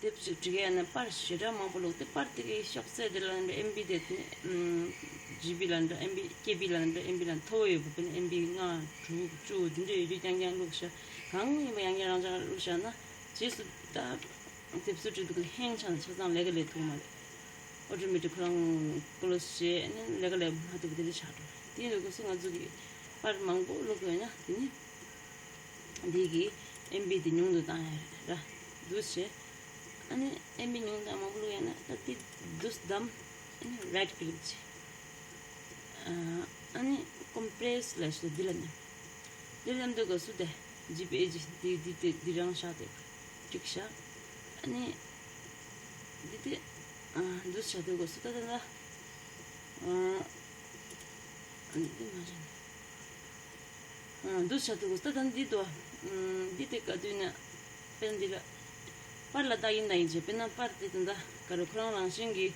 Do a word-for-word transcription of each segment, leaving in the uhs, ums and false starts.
དེབ་ཅིག་འབྲི་གི་ཡོད་ན་པར་ཞེ་དྲག་མང་པོ་ལོག་སྟེ། པར་དེ་གི་ཤོག་ཚད་དེ་ལ་འདྲ་ཨེམ་བི་དེ་ནི་ཨམ་ཇི་བི་ལ་འདྲ་ཨེམ་བི་ཀེ་བི་ལ་འདྲ་ཨེམ་བི་ལ་མཐོ་བོ་ཡོད་པ། དཔེར་ན་ཨེམ་བི་ལྔ་དྲུག་བཅུ་དེ་འདྲ་ཡོད་དུས་རྐྱང་རྐྱང་བླུགས་བཞག་གང་ཡིན་པ་ཡང་བསྐྱར་རང་ཅག་བླུགས་བཞག་ན་རྗེས་སུ་ད་དེབ་གཟུགས་བྲིས་འདུག་ཧེང་ཆགས་ནས་ཆ་ཚང་ལས་ཀ་ལས་ཐུབ་མ་རེད། ཨོ་ཊོ་མེ་ཊིག་ཁོ་རང་ཀོ་ལོ་སི་བྱས་ནས་ལས་ཀ་ལས་མ་ཐུབ་པ་དེ་འདྲ་ཆགས་འགྲོ། དེ་ཡིན་དུས་སྐབས་སུ་ང་ཚོ་གིས་པར་མང་པོ་བླུགས་དགོས་ན་དེ་ནི། འདི་གི་ཨེམ་བི་དེ་ཉུང་དུ་བཏང་ཡ་རེད་ར། འདུག་སེ་བྱས། ཨ་ནི་ཨེམ་བི་ཉུང་དུ་མང་པོ་བླུགས་ཡ་ན་ད་དེ་འདུག་སེ་བདམས། ཨ་ནི་རའིཊ་ཀི་ལིག་བྱས། ཨ་ནི་ཀོམ་པི་རེ་སི་ལབ་ཤེས་འདི་ལ་ནི། འདི་ལ་འདུག་ག་སུ་དེ་ཇི་པི་ཨེ་ཇི་འདི་འདི་དེ་འདི་རང་བཞག་དེ་འགྲིག་ཤག་ཨ་ནི་འདི་དེ་འདུག་སེ་བྱས་འདུག་ག་སུ་ད་ད་ད། ཨ་ནི་འདི་མ་རེད། འདུག་བྱ་འདུག་ད་ད་འདི་འདུག་འདི་དེ་ག་དུས་ན། དཔེར་ན་འདི་ལ། པར་ལ་བཏགས་ཡིན་ད་ཡིན་བྱས། དཔེར་ན་པར་དེ་ད་ད་ག་རེ་ཁོ་རང་རང་བཞིན་གྱི་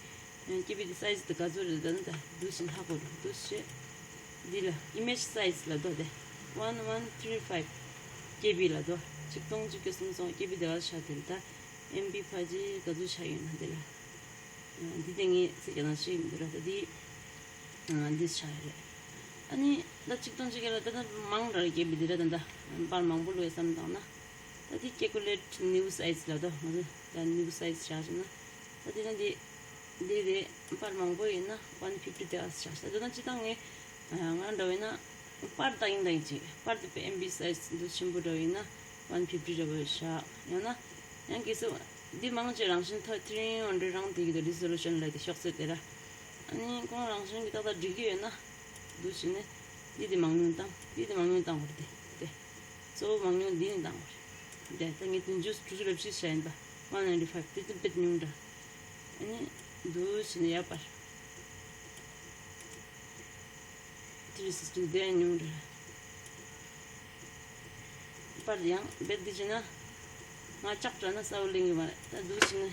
ཀེ་བི་དེ་སའི་ཛི་དེ་ག་ཚོད་རེད་ད་ད་འདུག་བྱས་ཧ་གོ་རེད་འདུག་བྱས། འདི་ལ་ཨི་མེཇ་སའི་ཛི་ལ་འདུག་དེ། one one three five ཀེ་བི་ལ་འདུག་ཆིག་སྟོང་གཅིག་བརྒྱ་སུམ་ཅུ་སོ་ལྔ་ཀེ་བི་དེ་ག་ཆགས་དེ་རེད་ད། ཨེམ་བི་ཕལ་ཆེར་ག་ཚོད་ཆགས་ཡོད་ན་འདི་ལ། འདི་དེ་ངས་ཚིག་ཀྱང་ཤེས་མི་འདུག་ར། ད་འདི་འདི་ཆགས་རེད། ཨ་ནི་ད་ཆིག་སྟོང་གཅིག་བརྒྱ་ལ་ད་ད་མང་ར་རེད་ཀེ་བི་འདི་ར། ད་ད་པར་མང་པོ་བླུགས་ཡོད་བསམ་བཏང་ན། ད་འདི་ཀེ་ཀུ་ལེཊ་ནིའུ་སའི་ཛི་ལ་ད་ང་ཚོ་ད་ནིའུ་སའི་ཛི་ཆགས་ཟེར་ན། ད་འདི་ན་འདི་འདི་རེད། པར་མང་པོ་ཡིན་ན་ཝན་ཕིབ་ཊི་དེ་ཨ་ཆགས་ད། ད་ད་སྤྱིར་བཏང་ངས་ང་འདྲ་བས་ན། པར་ལྟ་ཡིན་ལྟ་ཡིན་ཅིག་པར་དེ་པའི་ཨེམ་བི་སའི་ཛི་འདུ་ཆེན་པོ་འདྲ་བོ་ཡིན་ན་ཝན་ཕིབ་ཊི་འདྲ་བོ་བཞག་ཡང་ན། ཡང་གལ་སྲིད་འདི་མང་ཆེ་རང་བཞིན་ཐ་ཐི་རི་ཧན་ཌེ་རེཌ་རང་དེ་གི་དེ་རི་སོ་ལུ་ཤན་ལ་དེ་ཤོག་ཚད་དེ་ར། ཨ་ནི་ཁོང་རང་བཞིན་གྱི་ཏག་ཏག་འགྲིག་གི་ཡོད་ན། འདུ་བྱས་ནས་འདི་དེ་མང་ཉུང་བཏང་འདི་དེ་མང་ཉུང་བཏང་དགོས་རེད་དེ། དེ་གཙོ་བོ་མང་ཉུང་འདི་ནས་བཏང་དགོས་རེད། དེ་ད་ངས་དུང་ཕྱུར་དྲུག་ཅུ་རེ་བཞི་བྱས་ཡིན་པ། ཝན་ནའིན་ཊི་ཕའིབ་དེ་དེ་དཔེ་ཉུང་འདྲ། ཨ་ནི་འདུ་བྱས་ནས་ཡར་སྤར། དེ་རིང་སི་སི་ཊིང་དེ་ཉུང་འདྲ། པར་ཡང་རྦད་དེ་བྱས་ན། ང་ལྕགས་དྲགས་ན་གསལ་པོ་ལེན་གི་མ་རེད། ད་འདུག་བྱས་ན།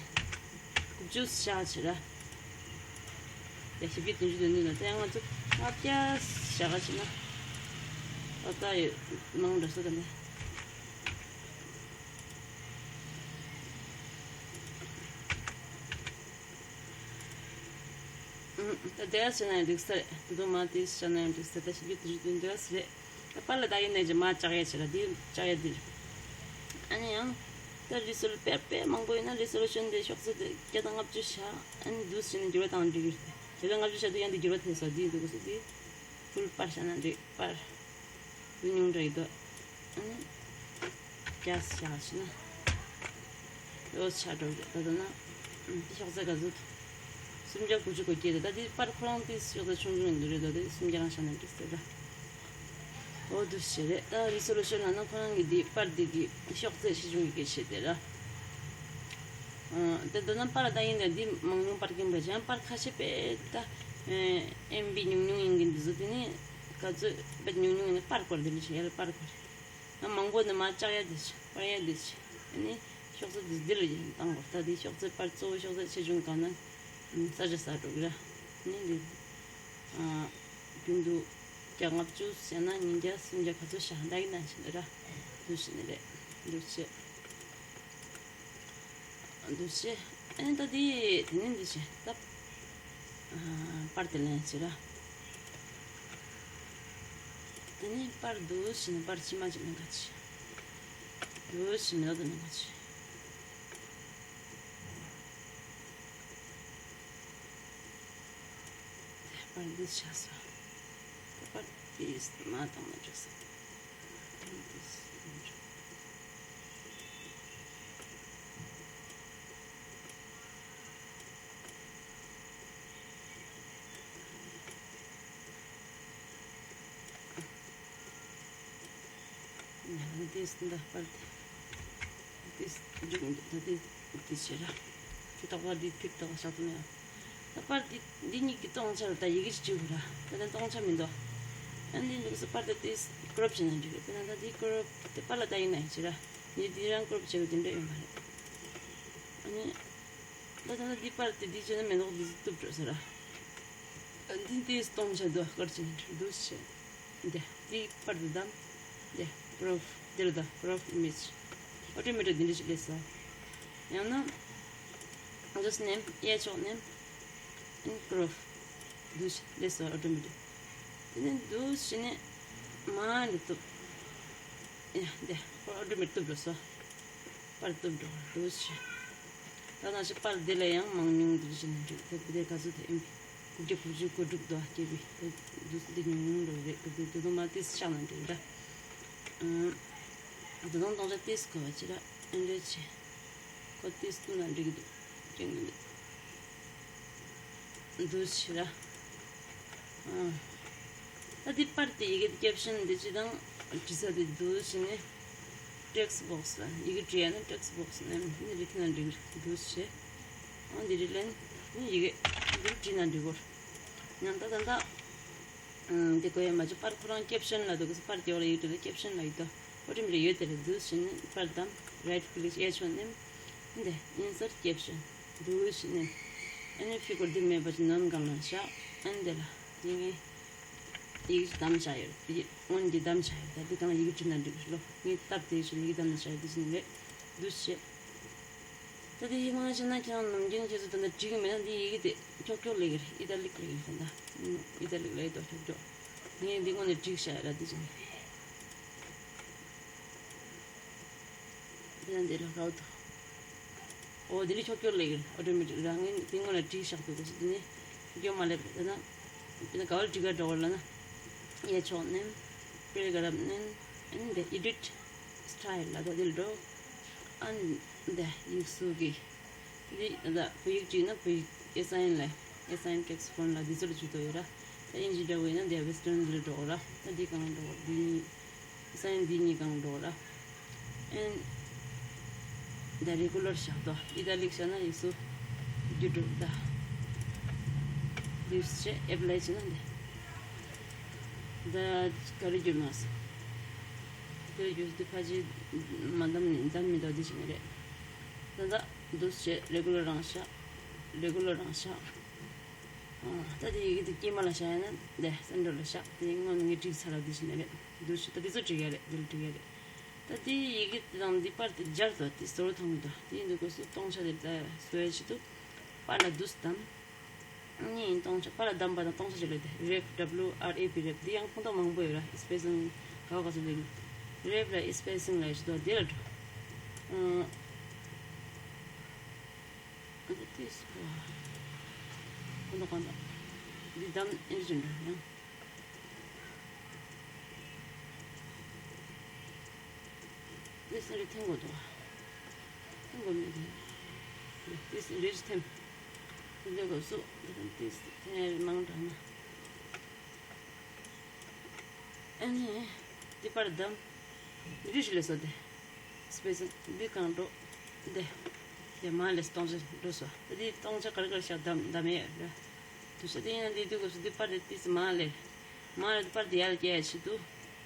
དགུ་བཅུ་བཞག་བྱས་ར། ཡ་བཞི་བརྒྱ་བདུན་ཅུ་དོན་བདུན་ལ་ད་ཡང་ང་ཚོ་ལྔ་བརྒྱ་བཞག་བྱས་ན། ད་ལྟ་ཡོད་མང་འདྲ་སོ་ད་ནི། ད་དེ་ག་བྱས་ན་ཡང་འགྲིག་ས་རེད། དེ་དུང་མ་དེ་བྱས་ན་ཡང་འགྲིག་ས་རེད། ད་བཞི་བརྒྱ་དོན་བདུན་དེ་ག་ས་རེད། ད་པར་ལ་ད་ཡིན་ནས་ཀྱི་མ་ལྕགས་ཡས་བྱེད་ལ་འདི་ལྕགས་ཡས་འདི་རེད། ཨ་ནི་ཡང་། ད་རི་སོ་ལུ་དཔེ་དཔེ་མང་པོ་ཡིན་ན་རི་སོ་ལུ་ཤན་དེ་ཤོག་ཚད་དེ་བརྒྱ་དང་ལྔ་བཅུ་བཞག་ཨ་ནི་འདུག་བྱས་ནས་འགྱུར་བ་བཏང་འགྲིག་གི་རེད། བརྒྱ་དང་ལྔ་བཅུ་བཞག་དུས་ཡང་འདི་འགྱུར་བ་ཐེབས་སོང་འདི་འདུག་གོ་སོ་འདི། ཕུལ་པར་བྱས་ན་འགྲིག་པར། འདི་ཉུང་དྲགས་ཡོད་དོ། ཨ་ནི། རྒྱ་ཆ་ཆ་ན། ལོ་ཆ་འགྲོ་རེད་ད་ལྟ་ན། འདི་ཤོག་ཚད་ག་ཚོད། སུམ་བརྒྱ་དགུ་བཅུ་གོ་བརྒྱད་རེད། ད་འདི་པར་ཁོ་རང་དེ་ཤོག་ཚད་ཆུང་ཆུང་ཡིན་འདུག་རེད་དོ། དེ་སུམ་བརྒྱ་རང་བཞག་ན་འགྲིག་ཟེར་ད། འོ་འདུག་ཞེས་རེད། ད་རི་སོ་ལུ་ཤན་ལ་ན་ཁོ་རང་གི་འདི་པར་འདི་གི་ཤོག་ཚད་ཆེ་ཆུང་གི་སྐད་ཆ་དེ་ར། ཨ། དེ་འདོད་ན་པར་ད་ཡིན་ད་འདི་མང་ཉུང་པར་རྐྱེན་པ་གཞན་པར་ཁ་ཤས་པས་ད། ཨེམ་བི་ཉུང་ཉུང་ཡིན་གི་འདི་ཚོ་དེ་ནི། ག་ཚོད་པད་ཉུང་ཉུང་ཡིན་ན་པར་སྐོར་འདི་ལ་བྱེད་ཡ་ལ་པར་སྐོར། ང་མང་པོ་ནི་མ་ལྕགས་ཡ་འདི་བྱེད་པར་ཡ་འདི་བྱེད། ཨ་ནི་ཤོག་ཚད་འདི་འདི་ལ་ཡིན་བཏང་གོ། ད་འདི་ཤོག་ཚད་པར་གཙོ་བོ་ཤོག་ཚད་ཆེ་ཆུང་གང་ན་ས་ཆ་ས་འགྲོ་གི་ར། ཨ་ནི་འདི། ཨ། རྒྱུན་དུ་བརྒྱ་ལྔ་བཅུ་བྱས་ན་ཉིས་བརྒྱ་སུམ་བརྒྱ་ག་ཚོད་བཞག་འདྲ་ཡིན་ན་བྱེད་ནི་ར། འདུ་བྱེད་ནི་རེད། འདུ་བྱེད། འདུ་བྱེད། ཨ་ནི་ད་དེ་དེ་ནི་འདུ་བྱེད་ད། ཨ། པར་དེ་ལེན་བྱེད་ར། དེ་ནི་པར་འདུ་བྱེད་ནི་པར་ཕྱི་མ་ཅིག་ལེན་ག་བྱེད། འདུ་བྱེད་མི་ལོ་དེ་ལེན་ག་བྱེད། པར་འདི་ཆགས་སོང་། པར་འདི་མ་བཏང་ན་འགྲིག་སོང་། པར་འདི་ང་རང་དེ་འདི་པར་དེ། དེ་འཇུག་འདུག་ད་དེ་དེ་བྱེད་ར། དེ་ཏག་པར་དེ་ཐིག་ཏག་བཞག་ཐུབ་ན་ཡང་། ད་པར་དེ་འདི་གཉིས་ཀྱི་སྟོང་ཆ་ལ་ད་ཡི་གེ་ཞིག་བྲིས་དགོས་ར། ད་ད་སྟོང་ཆ་མི་འདུག་ཨ་འདི་འདུག་སེ་པར་དེ་དེ་ཀྲོབ་བྱས་ན་འགྲིག་གི། དེ་ན་ད་དེ་ཀྲོབ་དེ་པར་ལ་ད་ཡིན་ན་ཡིན་བྱེད་ར། ངས་དེ་རང་ཀྲོབ་བྱས་པ་དེ་འདྲ་ཡོད་མ་རེད། ཨ་ནི། ད་ད་ད་འདི་པར་དེ་འདི་བྱས་ན་མེ་ཏོག་འདི་གཏུབ་འགྲོ་ཟེར་ར། ཨ་འདི་འདི་སྟོང་ཆ་འདུག་ཨ་ཀར་བྱས་ན་འགྲིག་འདུག་ཟེར། འདི་འདི་པར་དེ་དམ། འདི་ཀྲོབ་འདི་ལ་ད་ཀྲོབ་ཨི་མེཇ། ཨོ་ཊོ་མེ་ཊིག་འདི་འདྲ་ཞིག་སླེབས་སོང་། ཡང་ན། ང་ཚོ་སྣེམ་གཡས་ཕྱོགས་སྣེམ། ཨན་ཀྲོབ། འདུག་སེ་ལས་སོ་ཨོ་ཊོ་མེ་ཊིག་དེ་ནས་འདུག་སེ་ནས་མ་འདི་བཏུབ། ཡ་འདི་ཁོ་ཨོ་ཊོ་མེ་ཊིག་བཏུབ་འགྲོ་སོ། པར་བཏུབ་འགྲོ་འདུག་སེ། ད་ནང་བཞིན་པར་འདི་ལ་ཡང་མང་ཉུང་འདུག་སེ་ནས་འདུག་དེ་དེ་ག་ཚོད་དེ་ཨིན་པས། དགུ་བརྒྱ་དགུ་བཅུ་གོ་དྲུག་དོ་སྐྱེས་པའི་དེ་འདུག་འདི་ཉུང་ཉུང་འགྲོ་རེད། དེ་དེ་དེ་དུང་མ་ཏིས་ཤག་ན་འགྲིག་འདྲ། ཨ་དེ་དུང་སྟོང་ཆ་ཏིས་གོ་བ་ཅི་ར་ཨན་རེ་ཆེ། ཁོ་ཏིས་ཏུ་ན་འགྲིག་འདུག་སྐྱོན་གི་འདུག་འདུག་ཕྱི་ར། ཨ། ད་འདི་པར་དེ་ཡི་གེ་ཀེབ་ཤན་འདི་ཅི་དང་བྲིས་ས་དེ་འདུག་ཕྱི་ནས་ཊེག་སི་བོག་སི་ལ་ཡི་གེ་བྲིས་ཡ་ན་ཊེག་སི་བོག་སི་ནས་འདི་རིག་ན་འགྲིག་འདུག་ཕྱི། ཨ་འདི་རིག་ལན་ཡི་གེ་འདི་བྲིས་ན་འགྲིག་གོ་ཡང་ད་ད་ད། འདི་གོ་ཡ་མ་བྱུང་པར་ཁོ་རང་ཀེབ་ཤན་ལ་འདུག་གི་པར་དེ་བ་ལ་ཡོད་དེ་ལ་ཀེབ་ཤན་ལ་ཡོད་དོ། ཨོ་ཊོ་མེ་ཊིག་ཡོད་དེ་ལ་འདུག་ཕྱི་ནས་པར་དམ་རའིཊ་ཀི་ལིག་གཡས་ཕྱོགས་ནས་འདི་ཨིན་སར་ཊི་ཀེབ་ཤན་འདུག་ཕྱི་ནས་ཨ་ནི་ཕི་གོར་འདི་མེད་པ་ཅིག་ནམ་གང་ལ་བཞག་ཨ་ནི་འདི་ལ་ཡི་གེ་ཡི་གེ་ཅིག་བདམས་བཞག་ཡོད་རེད། དེ་སྔོན་གྱི་བདམས་བཞག་ཡོད། ད་འདི་གང་ཡི་གེ་བྲིས་ན་འགྲིག་གི་ལོ། ངས་སྟབས་བདེ་ཞིག་ཡི་གེ་བདམས་ནས་བཞག་ཡོད། འདི་ཕྱི་ནས་རེད་འདུག་ཕྱི། ད་དེ་ཡིག་མང་ཆེ་ན་ཁྱེད་རང་ནམ་རྒྱུན་ཁྱེད་ཚོ་ད་ལྟ་བྲིས་ཀྱི་མེད་ན་འདི་ཡི་གེ་དེ་ཁྱོག་ཁྱོག་ལས་ཀྱི་རེད། ཨི་ཏ་ལིག་ལས་ཀྱི་རེད། ད་ལྟ་ཨི་ཏ་ལིག་ལས་ཀྱི་དོ་ཁྱོག་ཁྱོག་ངས་འདི་སྔོན་ནས་བྲིས་བཞག་ཡ་ར་འདི་བྱས་ནས་དེ་ཡང་འདི་ལ་ཁའོ་དོ། ཨོ་དེ་ནི་ཁྱོག་ཁྱོག་ལས་ཀྱི་རེད། ཨོ་ཊོ་མེ་ཊིག་རང་ངས་འདི་སྔོན་ལ་བྲིས་བཞག་འདུག་གོ་སི་དེ་ནི་ཁྱོག་ཁྱོག་མ་ལས་པ་རེད། ད་ན་དེ་ན་ག་བར་བྲིས་ག་འགྲོ་བ་ལ་ན་གཡས་ཕྱོགས་ནས་པེ་ར་གྷ་རབ་ནས་ཨ་ནི་འདི་ཨེ་ཌིཊ་སི་ཊལ་ལ་ད་འདི་ལ་འགྲོ། ཨ་ནི་འདི་ཡིག་གཟུགས་ཀྱི་འདི་ད་བོད་ཡིག་བྲིས་ན་བོད་ཡིག་ཨེ་སའིན་ལ་ཨེ་སའིན་ཊེག་སི་ཕོན་ལ་འདི་ཚོ་ལ་བྲིས་དོ་ཡོད་ར། ད་ཨིན་ཇི་འདྲ་བོ་ཡིན་ན་འདི་ཝེ་སི་ཊརན་འདི་ལ་འགྲོ་ར། ད་འདི་གང་འགྲོ་འདི་གཉིས་ཨེ་སའིན་འདི་གཉིས་གང་འགྲོ་ར། ཨན་འདི་རེ་གུ་ལར་བཞག་དོ། ཨི་ཏ་ལིག་བཞག་ན་ཡིག་གཟུགས་རྒྱུ་འགྲུབ་ད། འདི་བྱས་ཨེབ་ལའི་བྱས་ན་འདི་ད་ག་རེ་རྒྱུ་མ་སོང་། དེར་རྒྱུ་དེ་ཕ་ཆེ་མ་འདམ་ནི་འདམ་མི་འདོད་དེ་ཞིག་ནི་རེད། ད་ད་འདུག་བྱས་རེ་གུ་ལར་རང་བཞག་རེ་གུ་ལར་རང་བཞག་ཨ་ད་དེ་ཡི་གེ་དེ་དཀྱིལ་མ་ལ་བཞག་ཡ་ན་འདི་སེན་ཊར་ལ་བཞག་དེ་སྔོན་ནས་ངས་བྲིས་ཚར་བ་དེ་ཞིག་ནི་རེད། འདུག་བྱས་ད་དེ་ཚོ་བྲིས་ཡ་རེད། འདི་ལ་བྲིས་ཡ་རེད། ད་དེ་ཡི་གེ་དེ་དང་འདི་པར་དེ་སྦྱར་དོ། དེ་ཟོར་ཐང་དོ། དེ་ཡིན་དུས་སྐབས་སུ་སྟོང་ཆ་དེ་ད་བཟོ་ཡ་ཆེད་དུ་པར་ལ་འདུག་སེ་བདམས། གཉིས་ཡིན་སྟོང་ཆ་པར་ལ་བདམས་པ་དང་སྟོང་ཆ་བྱེད་ལས་དེ་རེབ་ཌབ་ལུ་ཨར་ཨེ་བི་རེབ། འདི་ཡང་ཁོངས་གཏོགས་མང་པོ་ཡོད་ར། སི་པེ་སིང་ག་བ་ག་ཚོད་ལས་ཀྱི་རེབ་ལ་སི་པེ་སིང་ལ་ཡོད་ཆེད་དུ་དེ་ལ་འགྲོ། ཨ་འདི་ཏིས་ཁོ་ཁོ་ན་གང་ལ་འདི་བདམས་ཨེ་འདྲ་འགྲོ་ཡང་། ཏིས་རེ་འཐེན་དགོས་འདུག་འཐེན་དགོས་མེད་དེ། ཏིས་རེ་ཞིག་འཐེན། འདི་འདྲ་དགོས་སུ་འདི་ཏིས་འཐེན་མང་དྲགས་ན། ཨ་ནི་འདི་པར་བདམས། འདི་ཞིག་ལས་སོ་དེ། སི་པེ་སིང་འདི་གང་འགྲོ། འདི། དེ་མ་ལས་སྟོང་ཆ་འགྲོ་སོ། ད་འདི་སྟོང་ཆ་ག་རེ་ག་རེ་བཞག་བདམས་བདམས་ཡས་རེད། དུ་ས་དེ་ཡིན་ན་འདི་དུས་སྐབས་སུ་འདི་པར་དེ་ཏིས་མ་ལས། མ་ལས་པར་དེ་ཡར་རྒྱས་ཡས་ཆེད་དུ་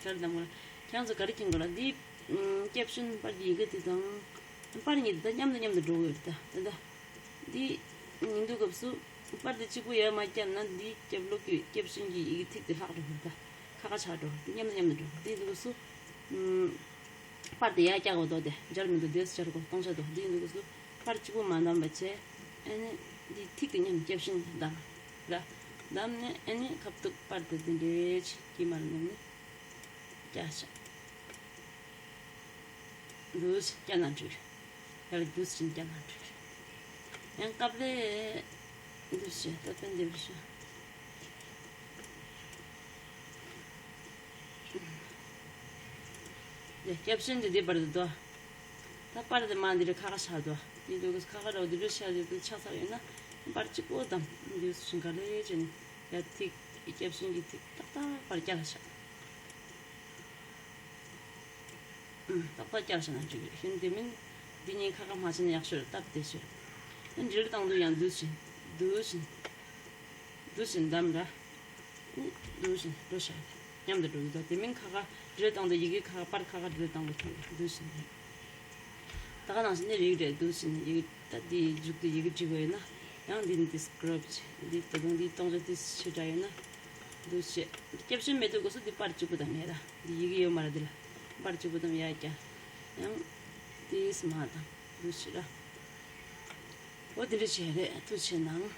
ག་རེ་བདམས་དགོས་ལ། ཁྱེད་ཚོ་ག་རེ་མཁྱེན་དགོས་ལ། འདི་ཀེབ་ཤན་པར་གྱི་ཡི་གེ་དེ་དང་པར་གཉིས་དེ་ད་མཉམ་དུ་མཉམ་དུ་འགྲོ་གི་ཡོད་རེད། ད་ད་ད། འདི་ཡིན་དུས་སྐབས་སུ་པར་དེ་གཅིག་པུ་ཡར་མ་བརྒྱབ་ན་འདི་རྒྱབ་ལོགས་ཀྱི་ཀེབ་ཤན་གྱི་ཡི་གེ་ཐིག་དེ་ལྷག་འགྲོ་གི་རེད། ད་ཁ་ཁ་ཆགས་འགྲོ། འདི་མཉམ་དུ་མཉམ་དུ་འགྲོ། འདི་ཡིན་དུས་སྐབས་སུ་པར་དེ་ཡར་བཀྱག་པ་དོ། དེ་སྦྱར་མི་འདུག་དེས་སྦྱར་དགོས། སྟོང་ཆ་དོ། འདི་ཡིན་དུས་སྐབས་སུ་པར་གཅིག་པུ་མ་བདམས་པ་བྱས། ཨ་ནི་འདི་ཐིག་དེ་མཉམ་ཀེབ་ཤན་བདམས་ར། བདམས་ནས་ཨ་ནི་ཁ་ཐུག་པར་དེ་འདི་འདྲས་དཀྱིལ་མར་མནན་ནས་བཀྱག་བཞག་འདུག་སེ་བཀྱག་ན་འགྲིག་ཡར་འདུག་སེ་བཀྱག་ན་འགྲིག་ཡང་སྐབས་ལས་འདུག་སེ་ད་དཔེ་འདེབས་ཤིག་ལས་ཀེབ་ཤན་དེ་འདི་པར་དུ་དོ། ད་པར་དེ་མ་འདི་རེད། ཁ་ཁ་ཆགས་དོ། འདི་འདུག་གི་ཁ་ཁ་ར་འདི་རུ་ཆགས་ཡོད་དུ་ཆགས་ཚར་ཡོད་ན་པར་གཅིག་པོ་དང་འདུག་སེ་ག་ལེ་བྱས་ནས་ཡར་ཐིག་ཀེབ་ཤན་གྱི་ཐིག་ཏག་ཏག་པར་བཀྱག་ལ་བཞག་ཨུམ། ཏག་ཏག་བཀྱག་བཞག་ན་འགྲིག་གི་རེད། གཞན་དེ་མིན་འདི་གཉིས་ཁ་ཁ་མ་བྱས་ན་ཡག་ཤོས་རེད། སྟབས་བདེ་ཤོས་རེད། ཨ་འདྲིལ་བཏང་དུས་ཡང་འདུག་སེ་འདུག་སེ་འདུག་སེ་བདམས་ར། ཨ་འདུག་སེ་འགྲོ་བཞག་མཉམ་དུ་འགྲོ་གི་འདུག་དེ་མིན་ཁ་ཁ་འདྲིལ་བཏང་དུས་ཡི་གེ་ཁ་ཁ་པར་ཁ་ཁ་འདྲིལ་བཏང་དུས་ཐོན་འདུག་སེ་ནས། ད་ག་ནང་བཞིན་ནི་རིགས་རེད། འདུག་སེ་ནས་ཡི་གེ་ད་འདི་མཇུག་ཏུ་ཡི་གེ་བྲིས་པ་ཡིན་ན་ཡང་འདི་ནི་ཏིས་ཀྲོབ་བྱས། འདི་ད་དུང་འདི་སྟོང་ཆ་ཏིས་ཆེ་དྲགས་ཡོད་ན་འདུག་སེ། ཀེབ་ཤན་མེད་དུས་སྐབས་སུ་འདི་པར་གཅིག་པུ་དང་ངེས་ར། འདི་ཡི་གེ་ཡོད་མ་ར། འདི་ལ་པར་གཅིག་པུ་དང་ཡ་རྒྱ་ཡང་ཏིས་མ་དང་འདུག་སེ་ར། ཁོ་ འོ་དེ་འདྲ་བྱས་རེད། ཐུགས་རྗེ་གནང་།